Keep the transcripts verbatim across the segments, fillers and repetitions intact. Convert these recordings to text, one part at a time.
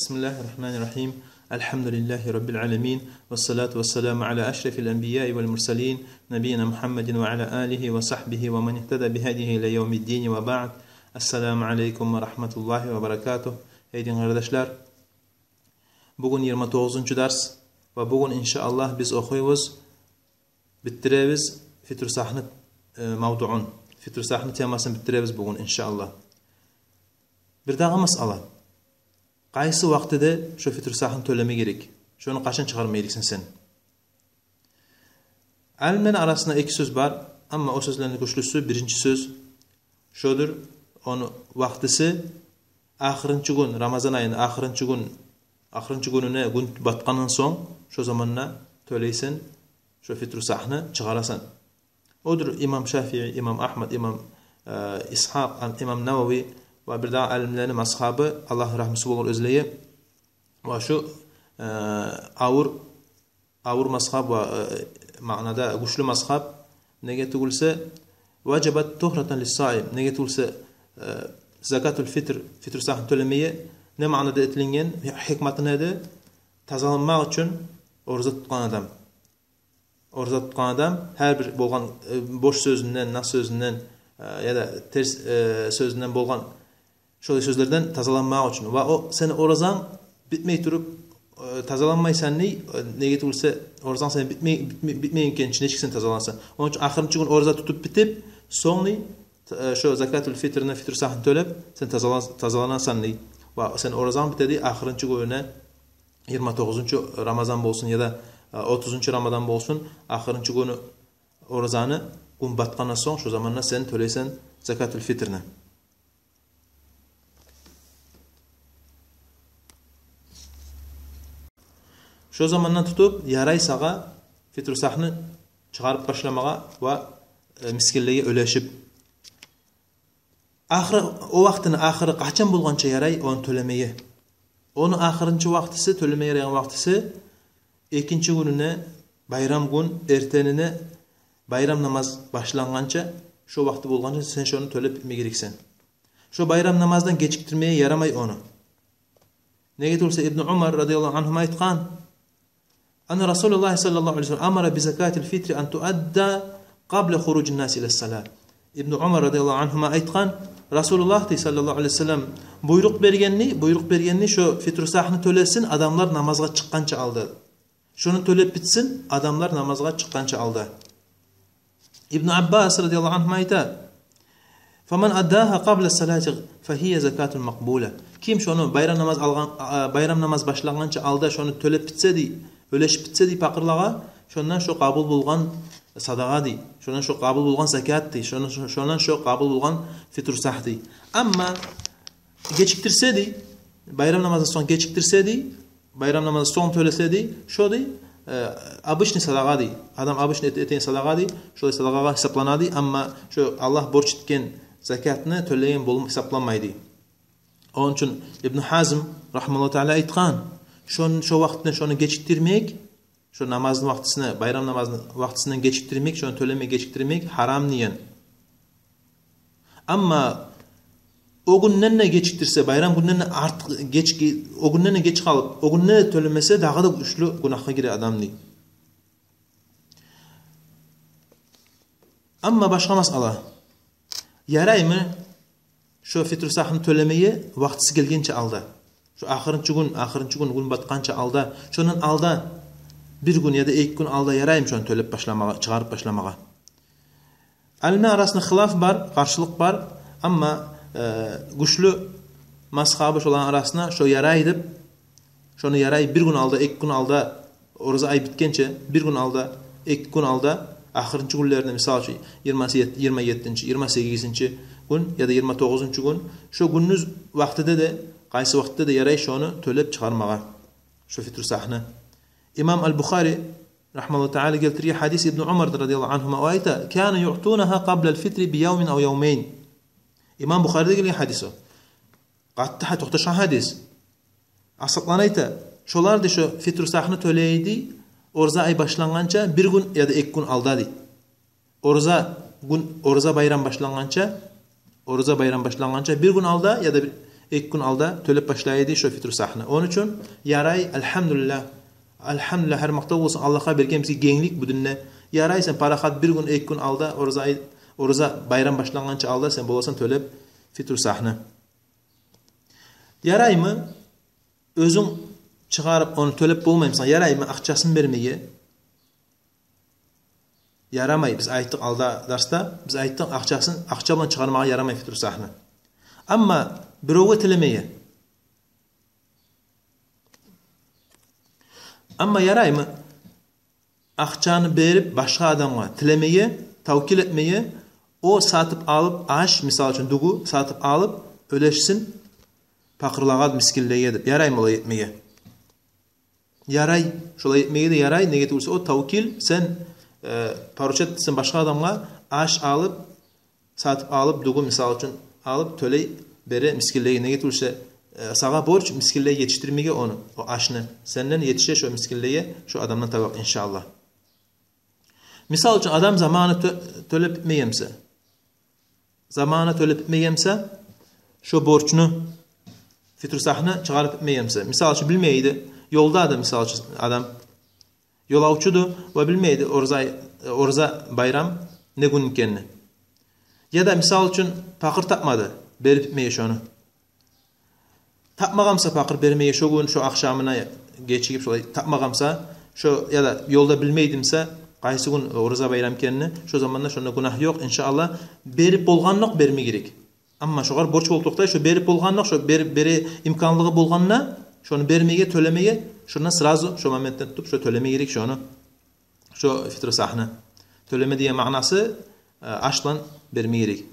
بسم الله الرحمن الرحيم. الحمد لله رب العالمين، والصلاة والسلام على أشرف الأنبياء والمرسلين، نبينا محمد وعلى آله وصحبه ومن اهتدى بهديه إلى يوم الدين، وبعد. السلام عليكم ورحمة الله وبركاته. Эй дин къардашлар, бугюн йигирма тогъузунчу дарс ва бугюн, иншааллагь, биз охуйбуз, битдиребиз фитру сагьны, э, мавдуун, фитру сагьны темасын битдиребиз бугюн, иншааллагь. Бирдагъы масъала. Къайсы вакътиде шо фитру сагьны тёлеме герек? Шону къачан чыгъарма герексен сен? Алимлени арасында эки сёз бар, амма о сёзлени гючлюсю, биринчи сёз шодур: ону вакътиси ахырынчы гюн, Рамазан айны ахырынчы гюн, ахырынчы гюнюне гюн батгъандан сонг, шо заманда тёлейсен шо фитру сагьны, чыгъарасан. Одур имам Шафии, имам Агьмад, имам, э, Исгьакъ, ам-, имам Навави ва бирдагъы алимлени мазгьабы, Аллагьны рагьмусу болур оьзлеге. Ва шу, э, авур, авур мазгьаб ва, э, маънада гючлю мазгьаб. Неге тюгюлсе, важабат тугьратан лиссаим. Неге тюгюлсе, э, закатул фитр, фитру сагьны тёлемеге не маънада этилинген, гьикматы неди? Тазаланмакъ учун ораза тутгъан адам. Ораза тутгъан адам гьар бир болгъан, э, бош сёзюнден, нас сёзюнден, э, яда терс, э, сёзюнден, болгъан шолай сёзлерден тазаланмакъ учун. Ва о сени оразанг битмей туруп, э, тазаланмайсан дей, э, неге тюгюлсе, оразанг сени битмей, битмей, битмейген экен чи, нечик сен тазаланасан? Ону учун ахырынчы гюн ораза тутуп битип, сонг дей, э, шо закатул фитрни, фитру сагьны тёлеп, сен тазалан-, тазаланасан дей. Ва сени оразанг битеди ахырынчы гюнюне, йигирма тогъузунчу Рамазан болсун яда, э, отузунчу Рамазан болсун, ахырынчы гюню оразаны, гюн батгъандан сонг, шо заманда сен тёлейсен закатул фитрни. Шо замандан тутуп ярай сагъа фитру сагьны чыгъарып башламагъа ва, э, мискинлеге уьлешип. Ахыры, о вакътини ахыры къачан болгъанча ярай ону тёлемеге? Ону ахырынчы вакътиси, тёлемеге ярайгъан вакътиси экинчи гюнюне, байрам гюн эртенине, байрам намаз башлангъанча, шо вакъти болгъанча сен шону тёлеп битме герексен. Шо байрам намаздан гечикдирмеге ярамай ону. Неге тюгюлсе, Ибну Умар радияллагьу ангьума айтгъан: «Анна Расулуллагь саллаллагьу алайгьи ва саллам амара би закатил фитри ан туадда къабла хуружин наси ила ссала». Ибну Умар радияллагьу ангьума айтгъан: Расулуллагь, дей, саллаллагьу алайгьи ва саллам буйрукъ бергенни, буйрукъ бергенни шо фитру сагьны тёлесин адамлар намазгъа чыкъгъанча алда. Шону тёлеп битсин адамлар намазгъа чыкъгъанча алда. Ибну Аббас радияллагьу ангьума айта: «Фаман аддагьа къабла ссалати фагьия закатун макъбула». Ким шону байрам намаз алгъан, а, байрам намаз башлангъанча алда шону тёлеп битсе дей, уьлешип битсе дей пакъырлагъа, шондан шо къабул болгъан садагъа дей, шондан шо къабул болгъан закат дей, шондан шо, шондан шо къабул болгъан фитру сагь дей. Амма гечикдирсе дей, байрам намаздан сонг гечикдирсе дей, байрам намаздан сонг тёлесе дей, шо дей, э, обычный садагъа дей. Адам обычный эт-, этеген садагъа дей, шолай садагъагъа гьисаплана дей, амма шо Аллагь борч этген закатны тёлеген болуп гьисапланмай дей. Ону учун Ибну Гьазм рагьимагьуллагьу таала айтгъан: шон-, шо вакътинден шону гечикдирмек, шо намазны вакътисине, байрам намазны вакътисинден гечикдирмек, шону тёлемеге гечикдирмек гьарам деген. Амма о гюнден де гечикдирсе, байрам гюнден де артыкъ геч, о гюнден де геч къалып, о гюнде де тёлемесе, дагъы да гючлю гюнагьгъа гире адам дей. Амма башгъа масъала. Яраймы шо фитру сагьны тёлемеге вакътиси гелгенче алда? Шо ахырынчы гюн, ахырынчы гюн, гюн батгъанча алда, шондан алда бир гюн яда эки гюн алда яраймы шону тёлеп башламагъа, чыгъарып башламагъа? Алимлер арасында хилаф бар, къаршылыкъ бар, амма, э, гючлю мазгьабы шоланы арасында шо ярай деп, шону ярай бир гюн алда, эки гюн алда, ораза ай битгенче бир гюн алда, эки гюн алда, ахырынчы гюнлерине, мисал учун, йигирма сет-, йигирма еттинчи, йигирма сегизинчи гюн яда йигирма тогъузунчу гюн, шо гюндюз вакътиде де, къайсы вакътиде де ярай шону тёлеп чыгъармагъа, шо фитру сагьны. Имам Аль-Бухари рагьимагьуллагьу таала гелтирген гьадис Ибну Умардан радияллагьу ангьума, о айта: «Кана юътунагьа къаблал фитри би явмин ав явмайн». Имам Бухариде гелген гьадис о. Къатты гьа-, токъташгъан гьадис. Асгьаблар айта, шолар дей шо фитру сагьны тёлей эди ораза ай башлангъанча бир гюн яда эки гюн алда дей. Ораза гюн, ораза байрам башлангъанча, ораза байрам башлангъанча бир гюн алда яда бир, эки гюн алда тёлеп башлай эди шо фитру сагьны. Ону учун ярай, альгьамдулиллагь, альгьамдулиллагь, гьар макътав болсун Аллагьгъа, берген бизге генглик бу динде. Ярай, сен парахат бир гюн, эки гюн алда, ораза ай, ораза байрам башлангъанча алда сен боласан тёлеп фитру сагьны. Яраймы оьзюнг чыгъарып ону тёлеп болмаймысан? Яраймы акъчасын бермеге? Ярамай. Биз айтдыкъ алда дарсда, биз айтдыкъ, акъчасын, акъча булан чыгъармагъа ярамай фитру сагьны. Амма биревге тилемеге. Амма яраймы акъчаны берип башгъа адамгъа тилемеге, тавкил этмеге, о сатып алып аш, мисал учун, дугу сатып алып, оьлешсин пакъырлагъа, мискинлеге деп. Яраймы олай этмеге? Ярай, шолай этмеге де ярай. Неге тюгюлсе, о тавкил, сен, э, поручать этсенг башгъа адамгъа аш алып, сатып алып, дугу, мисал учун, алып, тёлей бере мискинлеге. Неге тюгюлсе, э, сагъа борч мискинлеге етишдирмеге ону, о ашны. Сенден етише шо мискинлеге шо адамдан табакъ, иншааллагь. Мисал учун, адам заманында тё-, тёлеп битмегенмисе, заманында тёлеп битмегенмисе, шо борчну, фитру сагьны чыгъарып битмегенмисе, мисал учун, билмейди, ёлда адам, мисал учун, адам ёлавчуду ва билмейди ораза, ораза байрам не гюн экенни. Яда, мисал учун, пакъыр тапмады берип битмеге шону. Тапмагъанмыса пакъыр бермеге шо гюн, шо ахшамына гечигип, шолай тапмагъанмыса, шо, яда ёлда билмейдимисе къайсы гюн ораза байрам экенни, шо заманда шонда гюнагь ёкъ, иншааллагь. Берип болгъандокъ берме герек. Амма шогъар борч болуп токътай, шо берип болгъандокъ, шо бер-, бере имканлыгъы болгъанда, шону бермеге, тёлемеге, шондан сразу, шо моментден тутуп, шо тёлеме герек шону. Шо фитру сагьны тёлеме деген маънасы, э, аш булан берме герек.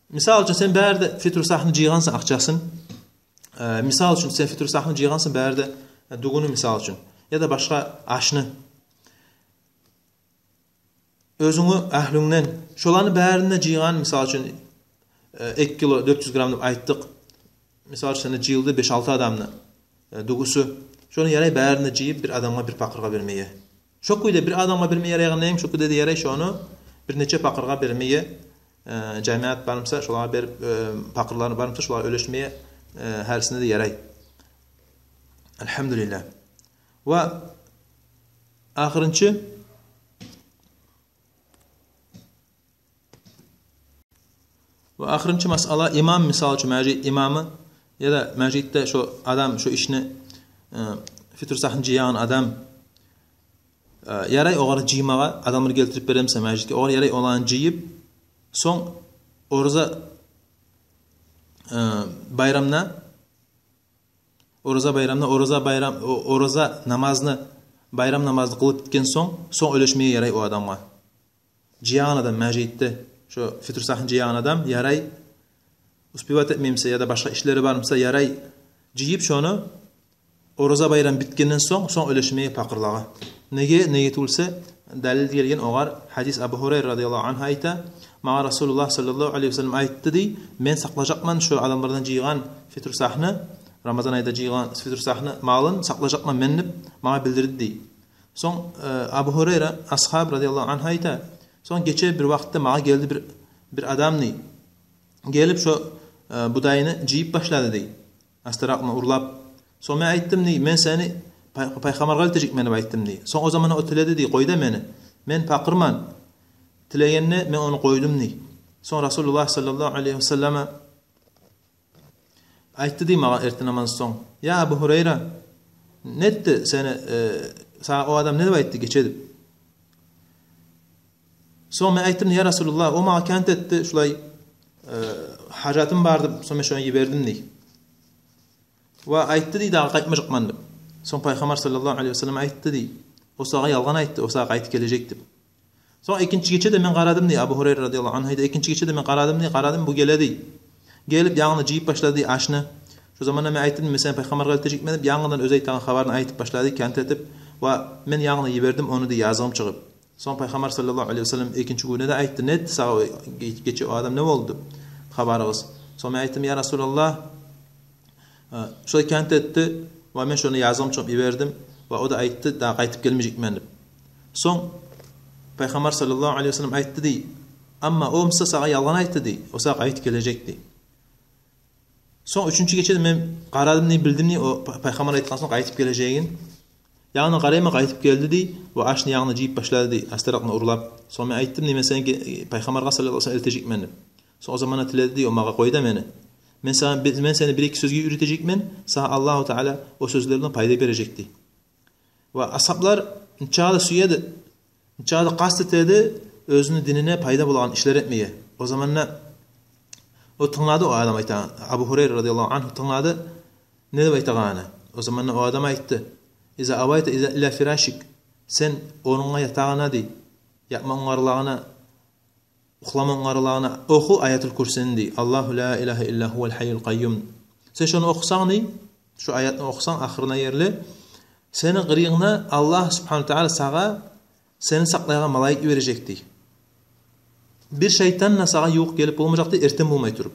Мисал учун, сен бары да фитру сагьны жыйгъансан акъчасын. Э, мисал учун, сен фитру сагьны жыйгъансан бары да, э, дугуну, мисал учун, яда башгъа ашны. Оьзюнгню агьлюнгден шоланы барын да жыйгъан, мисал учун, э, эки кило дёрт юз грамм деп айтдыкъ. Мисал учун, сенде жыйылды беш-алты адамны, э, дугусу. Шону ярай барын да жыйып бир адамгъа, бир пакъыргъа бермеге. Шо кюйде бир адамгъа бермеге ярайгъан йимик, шо кюйде де ярай шону бир нече пакъыргъа бермеге, э, жамият бармыса, шолагъа берип, э, пакъырлар бармыса, шолагъа оьлешмеге, э, гьарисине де ярай. Альгьамдулиллагь. Ва ахырынчы, ва ахырынчы масъала, имам, мисал учун, межит имамы, яда межитде шо адам, шо ишни, э, фитру сагьны жыягъан адам, э, ярай огъар жыймагъа, адамлар гелтирип беремисе межитге, огъар ярай оланы жыйып, сонг ораза, э, байрамда, ораза байрамда, ораза байрам, о-, ораза намазны, байрам намазны къылып битген сонг, сонг оьлешмеге ярай о адамгъа. Жыягъан адам межитде, шо фитру сагьны жыягъан адам ярай, успевать этмеймисе яда башгъа ишлери бармыса, ярай жыйып шону ораза байрам битгенден сонг, сонг оьлешмеге пакъырлагъа. Неге, неге тюгюлсе, далил гелген огъар, гьадис, Абу Гьурайра радияллагьу ангьу айта: «Магъа Расулуллагь саллаллагьу алайгьи ва саллам айтды, – дей, – мен сакълажакъман шо адамлардан жыйгъан фитру сагьны, Рамазан айда жыйгъан фитру сагьны малын сакълажакъман мен», – деп магъа билдирди, – дей. Сонг, э, Абу Гьурайра асгьаб радияллагьу ангьу айта: «Сонг гече бир вакътиде магъа гелди бир, бир адам, – дей, – гелип шо, э, будайны жыйып башлады, – дей, – астаракъны урлап. Сонг мен айтдым, – дей, – мен сени пай-, пайхаммаргъа элтежекмен деп айтдым, – дей. – Сонг о заманда о тиледи, – дей, – къой да мени. Мен пакъырман. Тилегенде мен ону къойдум», – дей. Сонг Расулуллагь саллаллагьу алайгьи ва саллама айтды, – дей, – магъа эртен намаздан сонг: «Я Абу Гьурайра, не этди сени, э, сагъа о адам не деп айтды гече?» – деп. Сонг мен айтдым: «Я Расулуллагь, о магъа кант этди, шулай, э, гьажатым бар деп, сонг мен шону йибердим», – дей. «Ва айтды, – дей, – дагъы къайтмажакъман деп». Сонг Пайхаммар саллаллагьу алайгьи ва саллам айтды, – дей: «О сагъа ялгъан айтды, о сагъа къайтып гележек деп». Сонг экинчи гече де мен къарадым, – дей Абу Гьурайра радияллагьу ангьу айта, – экинчи гече де мен къарадым, – дей, – къарадым, бу геле, – дей. – Гелип, янгыдан жыйып башлады, – дей, – ашны. Шо заманда мен айтдым: «Мен сени Пайхаммаргъа элтежекмен», – деп, янгыдан оьзю айтагъан хабарын айтып башлады, кант этип. «Ва мен янгыдан йибердим ону, – дей, – языгъым чыгъып». Сонг Пайхаммар саллаллагьу алайгьи ва саллам экинчи гюнде де айтды: «Не этди сагъа о ге-, гече о адам, не болду хабарыгъыз?» Сонг мен айтдым: «Я Расулаллагь, э, шолай кант этди, ва мен шону языгъым чыгъып йибердим, ва о да айтды, дагъы къайтып гелмежекмен деп». Сонг Пайхаммар саллаллагьу алайгьи ва саллам айтды, – дей: «Амма о буса сагъа ялгъан айтды, – дей, – о сагъа къайтып гележек», – дей. Сонг уьчюнчю гечеде мен къарадым дей, билдим дей, о пай-, пайхаммар айтгъан сонг къайтып гележегин. Ягъны къарайман, къайтып гелди дей, ва ашны ягъны жыйып башлады дей, астаракъны урлап. Сонг мен айтдым дей, мен сени ге-, пайхаммаргъа саллаллагьу алайгьи ва саллам элтежекмен деп. Сонг о заманда тиледи дей, о магъа къой да мени. Мен сагъа би-, мен сени бир-эки сёзге уьйретежекмен, сагъа Аллагьу Таала о сёзлер булан пайда бережек дей. Ва асгьаблар нечакъы да сюеди, нечакъы да къаст этеди оьзюню динине пайда болагъан ишлер этмеге. О заманда о тынглады, о адам айта, Абу Гьурайра радияллагьу ангьу тынглады, не деп айтагъанын. О заманда о адам айтды: «Иза авайта иза иля фирашик», сен орнунга, ятагъынга дей, ятма онгарлагъына, юхлама онгарлагъына оху Аятул Курсини дей. «Аллагьу ла илагьа илла гьувал гьайюл къайюм». Сен шону охусанг дей, шо аятны охусанг ахырына ерли, сени къырыйынгда Аллагь субгьанагьу ва таала сагъа сени сакълайгъан малайик йибережек дей. Бир шайтан да сагъа ювукъ гелип болмажакъ дей, эртен болмай туруп.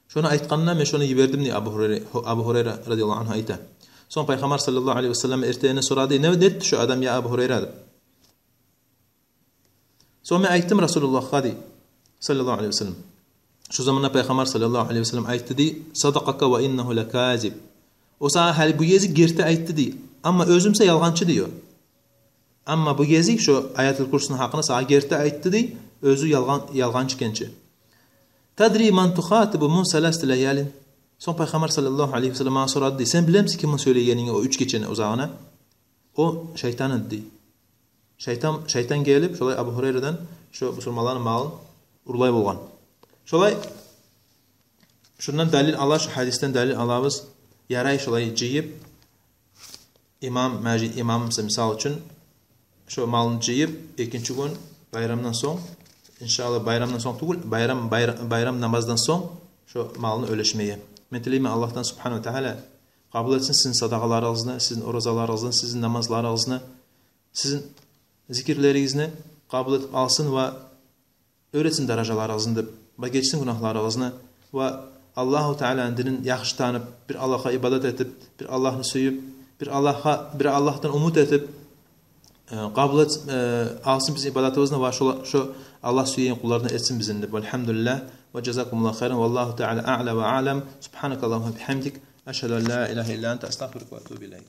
Шону айтгъанда мен шону йибердим дей, Абу Гьурайра, Абу Гьурайра радияллагьу ангьу айта. Сонг пайхаммар саллаллагьу алайгьи ва саллам эртенинде сорады: «Не, не этди шо адам, я Абу Гьурайра?» — деп. Сонг мен айтдым Расулуллагьгъа дей, саллаллагьу алайгьи ва саллам. Шо заманда пайхаммар саллаллагьу алайгьи ва саллам айтды дей: «Садакъака ва иннагьу ла казиб». О сагъа гьали бу гезик герти айтды дей. Амма оьзю буса ялгъанчы дей о. Амма бу гезик шо Аятул Курсини гьакъында сагъа герти айтды дей, оьзю ялгъан, ялгъанчы экенчи. «Тадри ман тухатибу мун саласати лаялин?» Сонг пайхаммар саллаллагьу алайгьи ва саллам магъа сорады дей: «Сен билемисен кимге сёйлегенингни о уьч гечени узагъына?» «О шайтан эди» дей. Шайтан, шайтан гелип, шолай Абу Гьурайрадан шо бусурманланы малын урлай болгъан. Шолай, шундан далил ала, шо гьадисден далил алабыз. Ярай шолай жыйып, имам, межит имамы буса, мисал учун, шо малын жыйып, экинчи гюн байрамдан сонг, иншааллагь, байрамдан сонг тюгюл, байрам, байра-, байрам намаздан сонг шо малын уьлешмеге. Мен тилеймен Аллагьдан субгьанагьу ва таала къабул этсин сизин садагъаларыгъызны, сизин оразаларыгъызны, сизин намазларыгъызны, сизин зикирлеригизни къабул этип алсын ва оьр этсин даражаларыгъызны деп, ва гечсин гюнагьларыгъызны, ва Аллагьу Тааланы динин яхшы танып, бир Аллагьгъа ибадат этип, бир Аллагьны сююп, бир Аллагьгъа, бир Аллагьдан умут этип, э, къабул эт-, э, алсын бизин ибадатыбызны ва шо, шо Аллагь сюеген къуллардан этсин бизин деп. Валгьамдулиллагь, ва жазакумуллагьу хайран, валлагьу таала аъла ва аълам. Субгьанакаллагьумма ва бигьамдик, ашгьаду ан ла илагьа илла анта, астагъфирука ва атубу илайк.